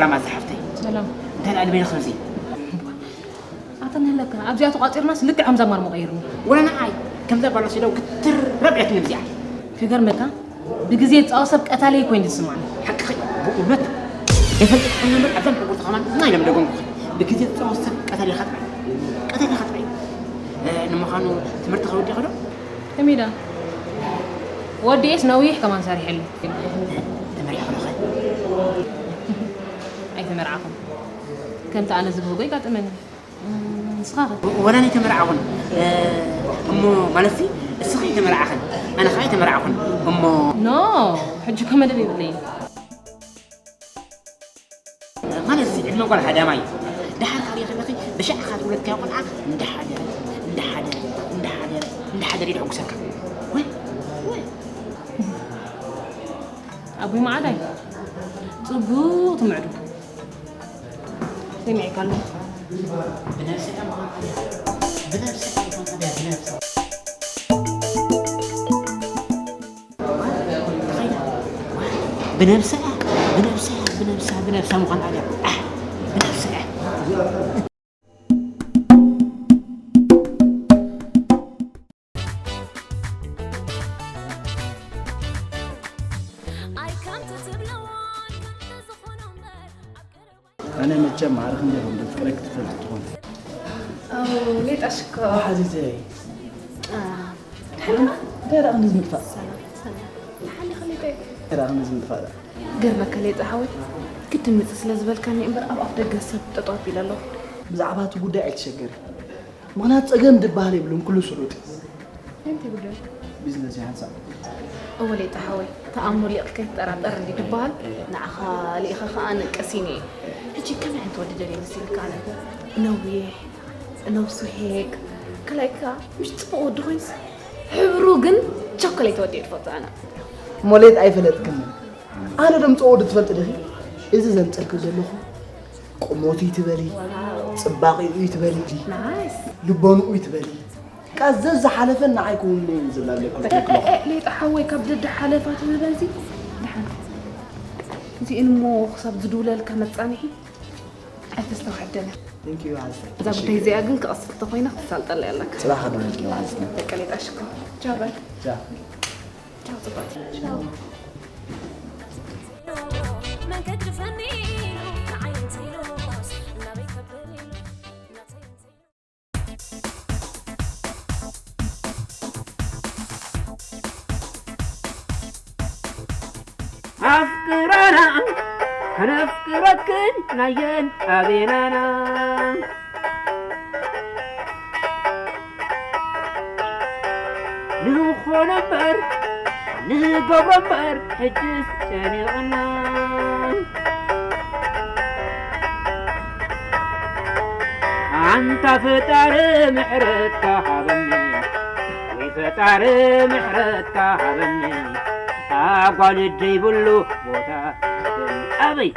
ሰላም ኣዛ ሓፍተይ። ሰላም። እንታይ ደኣ ልበይ ከምዚ? ኣታ ንህለካ ኣብዚኣ ተቋፂርናስ ልክዕ ከምዛ ማርሞ ቀይርኒ። ወላ ንዓይ ከምዛ ባሎስ ኢለው ክትረብ ኢላትኒ እዚኣ። ክገርመካ ብግዜ ዝፃወት ሰብ ቀታሊ ኮይኑ ዝስማዕኒ። ሓቅኺ ብእውነት የፈልጥካ ነበር ኣብዛም ሕጉርቲ ከማን እና ኢሎም ደገምኩኺ። ብግዜ ዝፃወት ሰብ ቀታሊ ኸጥራይ ቀታሊ ኸጥራይ። ንምዃኑ ትምህርቲ ከወዲእኺ ዶ? ከመይ ኢዳ ወዲኤስ ነዊሕ ከማን ሰሪሐሉ። ተመሪሕኺ ዶ ኸ? ኣይተመርዓኹን። ከምቲ ኣነ ዝብህጎ ይጋጥመኒ። ንስኻ ኸ? ወላ ኣይተመርዓኹን እሞ ማለትሲ እስኺ ኣይተመርዓኽን ኣነ ኸዓ ኣይተመርዓኹን እሞ። ኖ ሕጂ እኮ መደብ የብለይን። ማለትሲ ዕድመ ጓል ሃዳማይ ደሓር ካሊእ ከለኺ ብሻዕኻ ዝወለድካዮ ቆልዓ እንዳሓደረ እንዳሓደረ እንዳሓደረ እንዳሓደረ እዩ ደሕጉሰካ። ወይ ወይ ኣቦይ ማዓዳይ ጽቡቕ ትምዕዱ። ሰሚዐካ ኣለኹ። ብነብሳ ብነብሳ ብነብሳ ብነብሳ ምዃን ኣልያ ብነብሳ ኣነ መቸም ማዕረ ክንደይ ከም ዘፍቅረኪ ትፈልጢ ትኾኒ። ኣው ሌጣ ሽኮር። ሓዚዘይ። እንታይ ደኣ ክንድዚ ምጥፋእ? ሰላም ሰላም። ሓሊኺ ሌጣይ። እንታይ ደኣ ክንድዚ ምጥፋእ ደኣ? ገርመካ ሌጣ ሓወይ። ግድን ምጽእ ስለ ዝበልካኒ እምበር ኣብ ኣፍ ደገ ሰብ ጠጠው ኣቢለ ኣለኹ። ብዛዕባ እቲ ጉዳይ ኣይትሸገሪ። ምኽንያቱ ጸገም ድበሃል የብሉን ኩሉ ስሉጥ እዩ። እንታይ ጉዳይ? ቢዝነስ ይሓንሳእ። እወ ሌጣ ሓወይ ተኣምር ሊቕ ከይትጠራጠር እንዲ ድበሃል ንዓኻ ልኢኸ ኸኣ ንቀሲነ እየ። ሕጂ ከመይ ዓይነት ወዲ ደልየ መሲልካ ኣነ? ነዊሕ፣ ነብሱ ሄግ፣ ካልኣይ ከኣ ምሽ ጽቡቕ ወዲ ኮይንስ ሕብሩ ግን ቸኮሌት ወዲ እየ ድፈቱ ኣነ። እሞ ሌጣ ኣይፈለጥክንን። ኣነ ደምጽኦ ወዲ ትፈልጢ ዲኺ? እዚ ዘምጸልኪ ዘለኹ ቁመቱ እዩ ትበሊ፣ ጽባቒኡ እዩ ትበሊ፣ ልቦንኡ እዩ ትበሊ። ቃ ዘዝሓለፈን ንዓይ ክውንነይን ዝብላ ኣለኩ። ሌጣ ሓወይ ካብ ደድሓለፋ ትብል በዚ ድሓን እዚእን እሞ ክሳብ ዝድውለልካ መጻንሒ ኣይተስተውሐደነ። Thank you ኣዝተ። እዛ ጉዳይ እዚኣ ግን ክቐስል ተኾይና ክትሳልጠላ ኣለካ። ጽባሕ ከደውለልኪ ማለት ነው። ደቂ ሌጣ ሽኮ። ቻው በል። ቻው። ኣፍቅረና ከነፍቅረክን ናየን ኣቤናና ንኾነ እምበር ንገብሮ እምበር ሕጅስ ጨኒቕና ኣንታ ፈጣሪ ምሕረትካ ሃበኒ ወይ ፈጣሪ ምሕረትካ ሃበኒ ኣጓል ደይብሉ ቦታ ኣበይ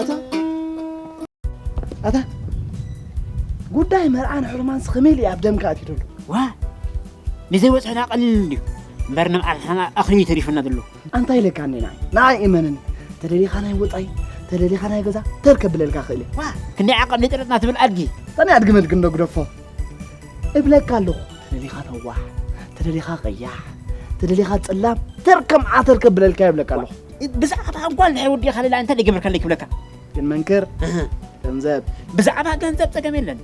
ኣታ ኣታ ጉዳይ መርዓን ሕርማንስ ከመይ ኢሉ ኣብ ደምካ ኣትዩ ዘሎ? ዋ ንዘይበፅሑና ቀሊል እንድዩ እምበር ንብዓትና ኣኽሊ ተሪፉና ዘሎ። ኣንታ ኢለካ እኒ ንዓይ ንዓይ እመነኒ ተደሊኻ ናይ ወፃኢ ተደሊኻ ናይ ገዛ ተር ከብለልካ ክእል እየ። ዋ ክንደይ ዓቐብ ንጥረጥና ትብል ኣድጊ። ጠኒ ኣድጊ መልክ እንዶ ግደፎ እብለካ ኣለኹ። ተደሊኻ ነዋሕ ተደሊኻ ቀያሕ ተደሊኻ ፅላም ተር ከም ዓተር ከብለልካ እየ እብለካ ኣለኹ። ብዛዕባ ጓል ንሓይ ወዲእኻ ሌላ እንታይ ደገበርካለይ ክብለካ። ግን መንክር ገንዘብ ብዛዕባ ገንዘብ ጸገም የለን።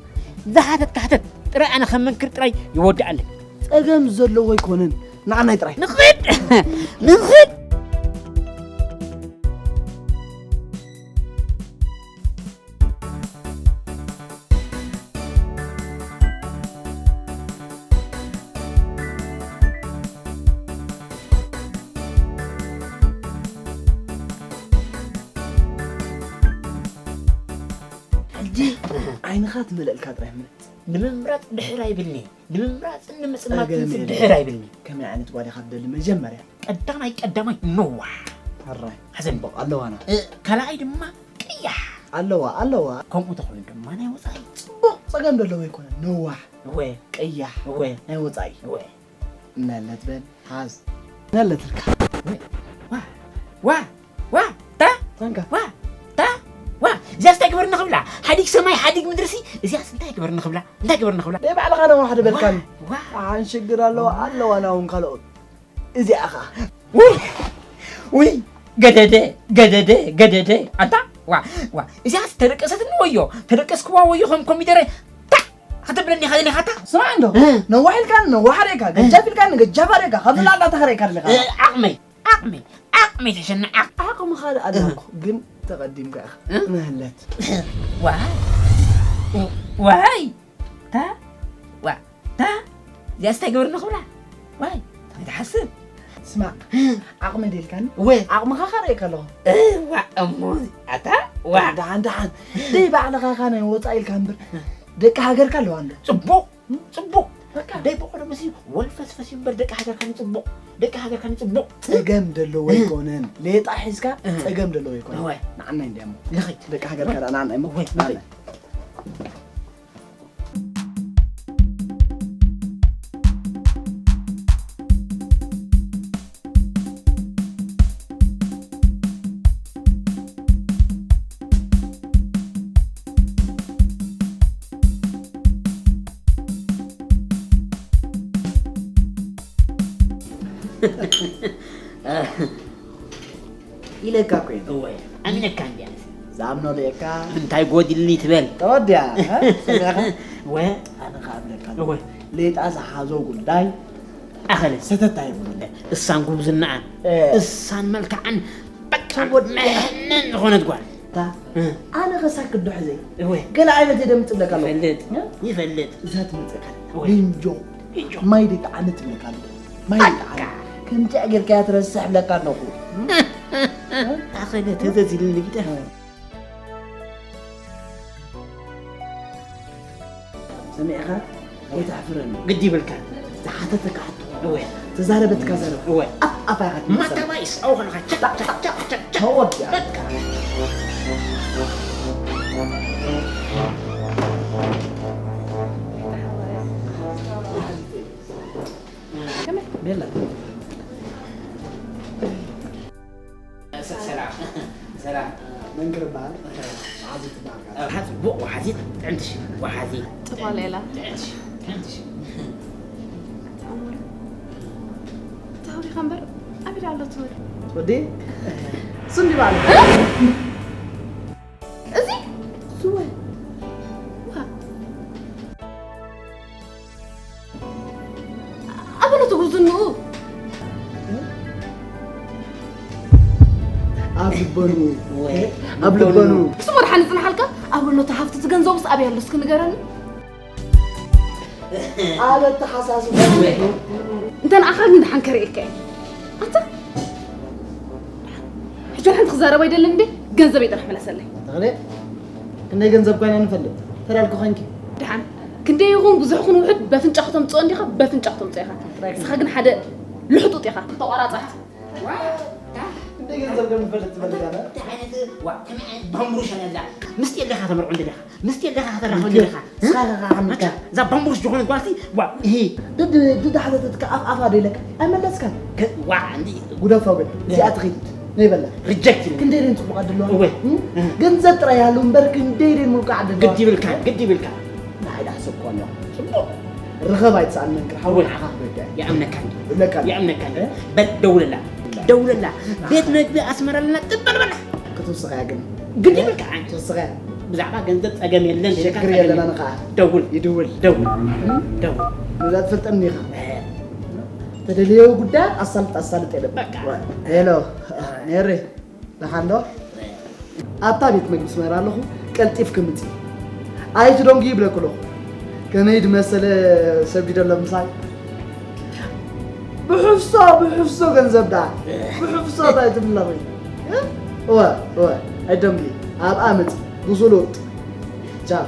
ዝሓተትካ ሕተት ጥራይ ኣነ ከም መንክር ጥራይ ይወድኣለይ። ጸገም ዘለዎ ኣይኮነን ንዓናይ ጥራይ። ንኽድ ንኽድ ሕጂ ዓይንኻ ትመልእልካ ጥራይ ምረጽ። ንምምራጽ ድሕር ኣይብልኒ። ንምምራጽን ንምጽማትን ድሕር ኣይብልኒ። ከመይ ዓይነት ጓል ኢኻ ትደሊ መጀመርያ? ቀዳማይ ቀዳማይ ነዋሕ። ሕራይ። ሕዘን ጽቡቕ ኣለዋና። ካልኣይ ድማ ቅያሕ። ኣለዋ ኣለዋ። ከምኡ ተኾይኑ ድማ ናይ ወጻኢ። ጽቡቕ ጸገም ደለዎ ኣይኮነን ነዋሕ። እወ። ቅያሕ። እወ። ናይ ወጻኢ። እወ። ነለት በል ሓዝ። ነለትልካ። ዋ ዋ ዋ ታ ታንካ። ዋ ታ እዚኣስ እንታይ ግበርኒ ክብላ? ሓዲግ ሰማይ ሓዲግ ምድርሲ፣ እዚኣስ እንታይ ግበርኒ ክብላ? እንታይ ግበርኒ ክብላ? ናይ ባዕልኻ ነዋሕ ድበልካኒ። ዋ፣ ዋ። ኣን ሽግር ኣለዋ፣ ኣለዋ ናውን ካልኦት። እዚኣ ኸኣ። ውይ፣ ውይ፣ ገደደ፣ ገደደ፣ ገደደ። ኣንታ፣ ዋ፣ ዋ። እዚኣስ ተደቀሰትኒ ወዮ፣ ተደቀስክዋ ወዮ ከም ኮሚደረ። ታ፣ ክትብለኒ ኢኻ ደሊኻታ? ስማዕ እንዶ፣ እ። ነዋሕ ኢልካኒ ነዋሕ ኣርእካ፣ እ። ገጃፍ ኢልካኒ ገጃፍ ኣርእካ፣ ካብ እ። ዝለዓላ ተኸረይካ ደሊኻ። እ፣ ዓቕመይ፣ ዓቕመይ፣ ዓቕመይ ተሸንዕ፣ ዓቕ-፣ ዓቕምኻ ደኣ ኣለኩ፣ እ። ግን ተቐዲምካ ኢኻ። እ? መህለት። ዋይ፣ ዋይ፣ ታ፣ ዋ፣ ታ፣ እዚኣስ እንታይ ግበርኒ ክብላ? ዋይ፣ እንታይ ትሓስብ? ስማዕ፣ ዓቕሚ ደልካኒ? ወ። ዓቕምኻ ከርእየካ ኣለኹ። እዋ፣ እሞ፣ ኣታ፣ ዋ። ደሓን፣ ደሓን። ደይ ባዕልኻ ኻ ናይ ወጻኢ ኢልካ እምበር፣ ደቂ ሃገርካ ኣለዋ እንዶ። ጽቡቕ፣ ጽቡቕ። በቃ። ደይ ብቐደሙ ሲ ወልፈስፈስ እምበር፣ ደቂ ሃገርካ ንጽቡቕ፣ ደቂ ሃገርካ ንጽቡቕ። ጸገም ደለዎ ኣይኮነን። ሌጣ ሒዝካ እ። ጸገም ደለዎ ኣይኮነን። እወ። ንዓና እንዲያሞ። ልኸይ። ደቂ ሃገርካ ደኣ ንዓና እሞ። እወ፣ ንዓና። ልኸይ። ኢለካ እኮ እየ። እወ፣ ኣሚነካ እንድየ ኣነስ። ዝኣምኖ ርኤካ። እንታይ ጎዲልኒ ትበል? ተወዲኣ፣ እ? ሰሚዕኻ? እወ። ኣነ ኸኣ እብለካ ኣለኹ። እወ። ሌጣ ዝሓዞ ጉዳይ ኣኸለ። ሰተት ኣይብሉን። እሳን ጉብዝናኣን፣ እ። እሳን መልክዓን በቃ ተወዲኣ። መሕነን ዝኾነት ጓል። እታ እ። ኣነ ኸሳክ ክዶ ሕዘይ። እወ። ገለ ዓይነት እየ ደምጽእ እብለካ ኣለኹ። ይፈልጥ፣ እ? ይፈልጥ። እዛ ትመጽእ ካል እወ። ቢንጆ። ቢንጆ። ማይ ደይጠዓመት እብለካ ኣለኹ። ማይ ኣካ። ደይጠዓመት። ከምዚኣ ጌርካያ ትረስሕ እብለካ ኣለኹ። ኣኸለ ተዘዚልኒ ግዳ። እ። ሰሚዕኻ? ኣይተሕፍረኒ። ግዲ ይብልካ። ዝሓተተካ ሕቶ። እወ። ተዛረበትካ ዘረባ። እወ። ኣፍ ኣፋ ኢኻ ትመልሰላ። ማታ ባይስ፣ ኣብኡ ከለኻ ቸክ፣ ቸክ፣ ቸክ፣ ቸክ፣ ቸክ። ተወዲኣ። በቃ። ከመይ? ቤላ። ሰ-፣ ሰላም። ሰላም። መንክር በሃል። መዓዝ ትበሃል? ኣብ ሓ-፣ ጽቡቕ ወሓዚት፣ ጥዕምቲ ሽም፣ ወሓዚት። ጽቡቕ ሌላ። ጥዕምቲ ሽም፣ ጥዕምቲ ሽም። ተኣምር። ተሃዊኻ እምበር፣ ኣበይ ኣሎ ትብል? ወዲ? ሱንዲ በሃል። እ? እዚ? ስወ። ዋ። ኣበሎ ትጉዝንኡ። ኣብ ልበኑ። ወይ። ኣብ ልበኑ። ስሙ ድሓን ይጽንሓልካ? ኣበሎ እቲ ሃፍቲ እቲ ገንዘቡስ ኣበይ ኣሎ እስኪ ንገረኒ? ኣብ ኣተሓሳስባ። እንተ ንኣኻኒ ድሓን ከርእየካ እየ። ኣታ? ሕጂ ሓንቲ ክዛረብ ኣይደልን እንዴ? ገንዘበይ ጥራሕ መለሰለይ። ተኽለ፣ ክንደይ ገንዘብ ኮይና ንፈልጥ። ተዳልኩ ኾንኪ። ደሓን፣ ክንደይ ይኹን ብዙሕ ይኹን ውሑድ በፍንጫ ከተምጽኦ እንዲኻ፣ በፍንጫ ከተምጽኦ ኢኻ። ንስኻ ግን ሓደ ልሕጡጥ ኢኻ፣ ተቋራጻት። ክንደይ ገንዘብ ከም ንፈልጥ ትፈልጥ ኣነ? እንታይ ዓይነት፣ ዋ፣ ከመይ ዓይነት ባምቡሻ እያ እዛ? ምስቲ ኣለኻ ተመርዖ እንደ ኣለኻ፣ ምስቲ ኣለኻ ከተራኽበኒ ኣለኻ። ንስኻ ኢኻ ዓሚልካ። እዛ ባምቡሽ ዝኾነት ጓልሲ፣ ዋ። እሂ፣ ድድ-፣ ድድ ሓተተትካ ኣፍ ኣፋ ዶ ኢለካ? ኣይመለስካን። ከ-፣ ዋ፣ እንዲ ጉደፋ ግን፣ እዚኣ ትኺድ፣ ነይ በላ። ሪጀክት ይብል። ክንደይ ደን ጽቡቓት ደለዋ? እወ። እም? እህ። ገንዘብ ጥራይ ይሃሉ እምበር ክንደይ ደን ምልኩዓት ደለዋ? ግድ ይብልካ፣ ግድ ይብልካ። ንዓይ ደኣ ሰብ ኮኖ። ጽቡቕ። ርኸብ ኣይትስኣል መንክር፣ ሓው እወ። ንዓኻ ክበጃ። ይኣምነካ እንዲ። ይብለካ። ይኣምነካ እንዲ። እ? በል ደውለላ። ደውለላ። ቤት መግቢ ኣስመራ ኣለና፣ ጥበል በላ። ክትውስኻ እያ ግን። ግድ ይብልካ። ክትውስኻ እያ። ብዛዕባ ገንዘብ ጸገም የለን፣ ሸግር ኢልካ የለን፣ ጸገም ኣነ ኸኣ። ደውል። ይድውል። ደውል። እም? ደውል። ነዛ ትፈልጠኒ ኢኻ። እ። ተደልየው ጉዳያት ኣሳልጥ፣ ኣሳልጥ የለን። በቃ። ሄሎ፣ ሜሪ፣ ደሓን ዶ? ኣብታ ቤት መግቢ ስመራ ኣለኹ፣ ቀልጢፍኪ ምጺ። ኣይትደንጉ ይብለኪ ኣለኹ። ከመይ ዝመሰለ ሰብ ድዩ ዘሎ ምሳይ? ብሕፍሶ፣ ብሕፍሶ ገንዘብ ደኣ። ብሕፍሶ እንታይ ትብለኺ? እወ፣ እወ፣ ኣይትደንጉ። ኣብኣ ምጺ፣ ብስሉጥ። ቻው።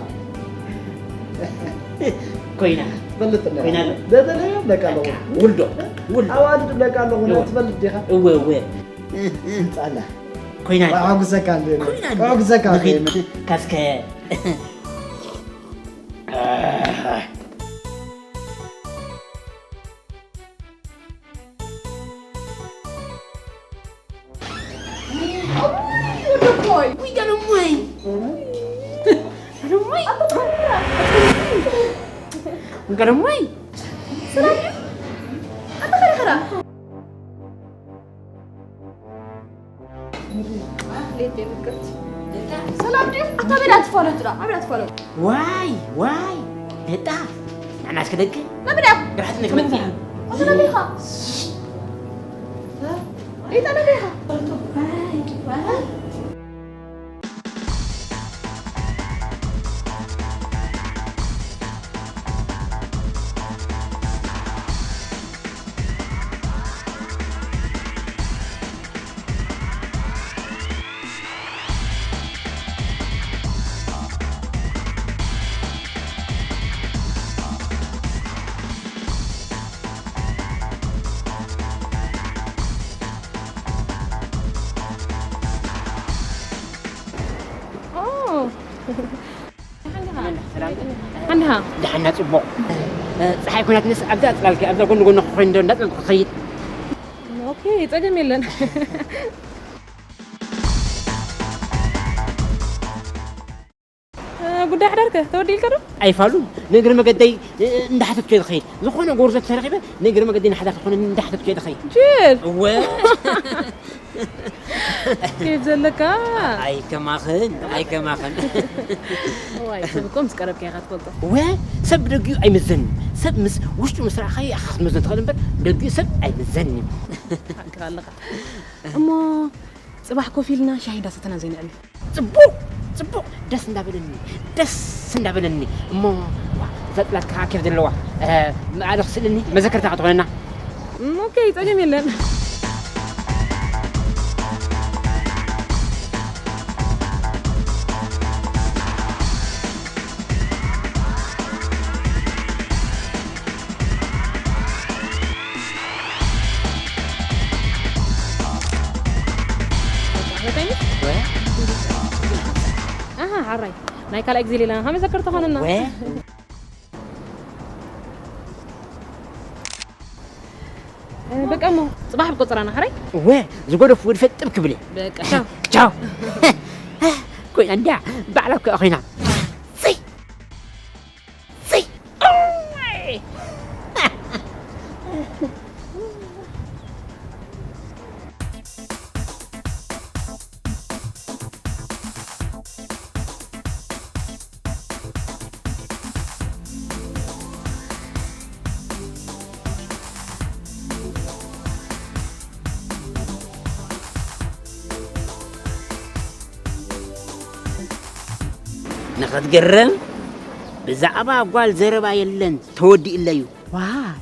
ኮይና። ትፈልጥ እንደ ኮይና ኣሎ። በተለይ ብለካ ኣለኹ። በቃ፣ ውልዶ፣ ውልዶ። ኣዋልድ ብለካ ኣለኹ፣ እወ። ትፈልጥ ዲኻ? እወ፣ እወ። ጻላ። ኮይና። ኣጉሰካ እንደ ኮይና። ኣጉሰካ ንኺድ እንደ ካስከ። ውይ፣ ወደ ኮይ። ውይ፣ ገለሞይ። ገረሞይ። ሰላም ድዩ? ኣታ ኸረ ኸረ። ሌት የምቅርት። ሰላም ድዩ? ኣታ በዳ ትፋለጡ ዳ? ኣበዳ ትፋለጡ። ዋይ፣ ዋይ። በጣ። ናና እስከ ደቂ። ናበዳ? ብርሃት ነግመት። ኣታ ናበዳ ኢኻ? ሌት ኣበዳ ኢኻ? ኦ። ሰላም። ኣንድሃ። ደሓና ጽቡቕ። እ፣ ጸሓይ ኩናት ንስ ኣብዛ ጽላልኪ፣ ኣብዛ ጎኒ ጎኒ ክኾይን ዶ እንዳጽላልኪ ክኸይድ? ኦኬ፣ ጸገም የለን። እ፣ ጉዳይ ሓዳርከ ተወዲልካ ዶ? ኣይፋሉን። ንእግሪ መገደይ፣ እ፣ እንዳሓተትኩ እየ ዝኸይድ። ዝኾነ ጎርዞ ተረኺበ፣ ንእግሪ መገደይ ንሓዳር ዝኾነ እንዳሓተትኩ እየ ዝኸይድ። ጅል! እወ። ከይድ ዘለካ። ኣይከማኽን፣ ኣይከማኽን። ዋይ፣ ሰብ እኮ ምስ ቀረብካ ኢኻ ትፈልጦ። እወ፣ ሰብ ብደጊኡ ኣይምዘንን። ሰብ ምስ ውሽጡ ምስ ረኣኻዮ ኢኻ ክትመዝኖ ትኽእል እምበር፣ ብደጊኡ ሰብ ኣይምዘንን። ሓቅኻ ኣለኻ። እሞ ጽባሕ ኮፍ ኢልና ሻሂ እንዳሰተና ዘይንዕልል? ጽቡቕ፣ ጽቡቕ፣ ደስ እንዳበለኒ፣ ደስ እንዳበለኒ። እሞ፣ ዋ፣ እዛ ጽላት ከዓ ኬፍ ዘለዋ፣ እ፣ መኣለ ክስእልኒ መዘከርታ ክትኾነና። እም፣ ኦኬ፣ ጸገም የለን። ኣሃ፣ ሓራይ። ናይ ካልኣይ ግዜ ሌላና ከመይ ዘከር ተኾነና? ወ? እ፣ በቃ እሞ፣ ጽባሕ ኣብ ቆጸራና፣ ሓራይ? ወ፣ ዝገደፉ ወድፈ ጥብ ክብል እየ። በቃ፣ ቻው። ቻው። ኮይና እንድያ፣ ባዕላ እኮ ኮይና። ጽይ! ጽይ! ንኽትግርም ብዛዕባ ጓል ዘረባ የለን፣ ተወዲእለዩ። ዋይ!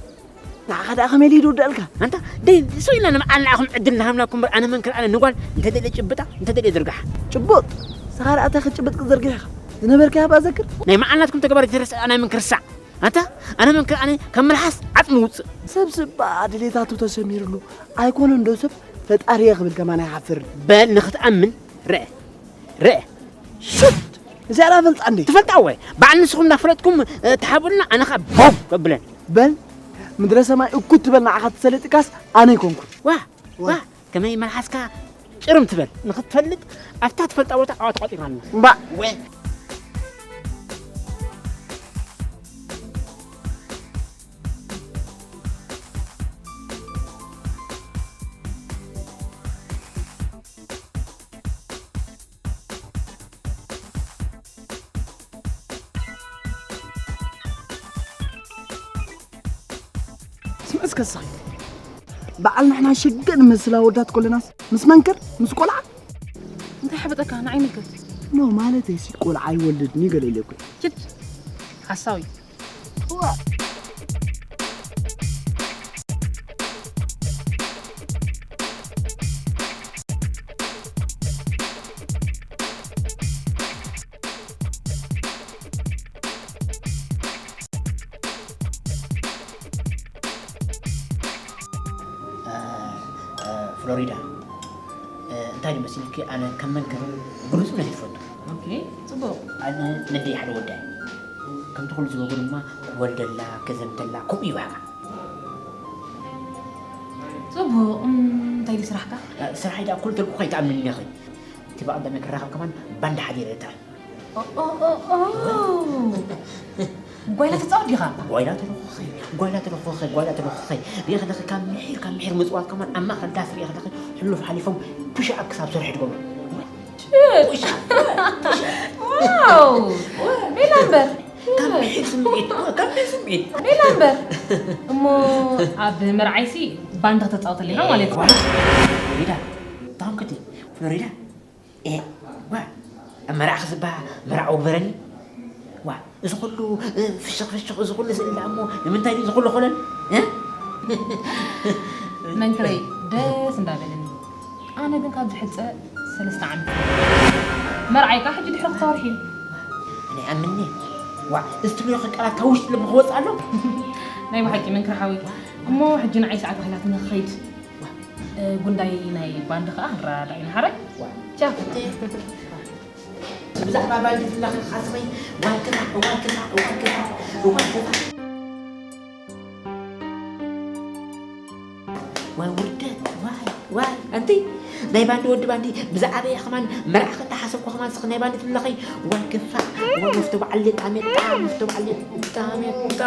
ንዓኻ ደኣ ከመይ ኢሉ ይውዳእልካ? ኣንታ ደይ፣ ስቕ ኢልና ንበዓል ንዓኹም ዕድል ንሃብናኩም እምበር፣ ኣነ መንክር ኣነ ንጓል እንተደልየ ጭብጣ፣ እንተደልየ ዝርግሓ። ጭቡጥ? ንስኻ ደኣ እንታይ ክትጭብጥ ክትዘርግሕ ኢኻ? ዝነበርካዮ ሃባ ዘክር። ናይ መዓልናትኩም ተግባር ይትረስዕ፣ ኣነ መንክር ሳዕ። ኣንታ ኣነ መንክር ኣነ ካብ መልሓስ ዓጽሚ ውጽእ። ሰብ ስባ ድሌታቱ ተሰሚርሉ ኣይኮነን ዶ ሰብ ፈጣሪየ ክብል ከማን ኣይሓፍርን። በል ንኽትኣምን ርአ። ርአ። ሹት! እዚኣ ዳ ፈልጣ እንዴ? ትፈልጣ ወይ? በዓል ንስኹም እንዳፈለጥኩም፣ እ፣ ትሓብኡልና፣ ኣነ ኸኣ ቦው ከብለን። በል፣ ምድረ ሰማይ እኩት ትበል ንዓኻ ትሰልጥካስ ኣነ ኣይኮንኩን። ዋ፣ ዋ፣ ዋ። ከመይ መልሓስካ ጭርም ትበል። ንኽትፈልጥ ኣብታ ትፈልጣ ቦታ ኣብኣ ተቋጢርና ኣለና። እምባእ። ወይ። ስምዒ እስከ ስኺ። በዓል ንሕና ሸገ ንመስል ኣወዳት ኮለናስ ምስ መንክር ምስ ቆልዓ እንታይ ሓበጠካ? ንዓይ ምልከት። ኖ፣ ማለተይ ሲ ቆልዓ ይወልድኒ ገለ ኢለ እኮ። ችድ። ሓሳዊ። እ፣ እ፣ ፍሎሪዳ፣ እ፣ እንታይ ድዩ መሲልኪ፣ ኣነ ከም መንክር ግሉጽነት ይፈቱ። ኦኬ፣ ጽቡቕ። ኣነ ነደይ ሓደ ወዳይ። ከምቲ ኩሉ ዝበጎ ድማ ክወልደላ፣ ከዘምተላ፣ ከምኡ ይባህጋ። ጽቡቕ፣ እም፣ እንታይ ድዩ ስራሕካ? እ፣ ስራሐይ ደኣ ኩሉ ተልኩ ከይትኣምንኒ ኢኺ። እቲ ብቐዳማይ ክራኸብ ከማን ባንዳ ሓዲረ እታ። ኦ፣ ኦ፣ ኦ፣ ኦ። ጓይላ ትጻወት ዲኻ? ጓይላ ተለኾኸ፣ ጓይላ ተለኾኸ፣ ጓይላ ተለኾኸ። ሪኢ ከለኺ ካብ ምሒር፣ ካብ ምሒር ምጽዋት ከማን ኣብ ማእከል ዳስ ሪኢ ከለኺ ሕሉፍ ሓሊፎም ፑሽ ኣፕ ክሳብ ዝሰርሑ ትገብሩ። ዋው! ሜላ እምበር! ካብ ምሒር ስምዒት፣ ካብ ምሒር ስምዒት። ሜላ እምበር! እሞ ኣብ መርዓይሲ ባንድ ከተጻወተለይ ኢኻ ማለት እዩ። ጓይላ፣ ፍሎሪዳ፣ ታንክቲ፣ ፍሎሪዳ። ኤ፣ ዋ፣ ኣብ መርዓኺ ዝባ መርዓ ወግበረኒ። ዋ፣ እዚ ኩሉ እ፣ ፍሽኽ ፍሽኽ፣ እዚ ኩሉ ስእሊ ደኣ እሞ ንምንታይ ድዩ እዚ ኩሉ ኮለል? እ? መንክረይ ደስ እንዳበለኒ። ኣነ ግን ካብ ዝሕጸ ሰለስተ ዓመት። መርዓይካ ሕጂ ድሕሪ ክልተ ወርሒ እዩ። ኣነ ይኣምኒ። ዋ፣ እዚ ትብልዮ ቃላት ካብ ውሽጢ ልቢ ክወጽእ ኣሎ። ናይ ብሓቂ መንክር ሓወይ። እሞ ሕጂ ንዓይ ሰዓት ኣኺላትኒ ክኸይድ። እ፣ ጉንዳይ ናይ ባንድ ከኣ ክንረዳዳእ ኢና ሓራይ። ቻው። ብዛዕባ ባንዲ ፍላኺ ሓስበይ ዋልክታ ዋልክታ ዋልክታ ዋልክታ። ዋይ ውርደት፣ ዋይ ዋይ። ኣንቲ ናይ ባንዲ ወዲ ባንዲ ብዛዕባ እየ ከማን መርዓ ከተሓሰብኩ ከማን ስኽ ናይ ባንዲ ፍላኺ ዋልክታ። ዋይ መፍቶ በዓል ጣሜጣ፣ መፍቶ በዓል ጣሜጣ።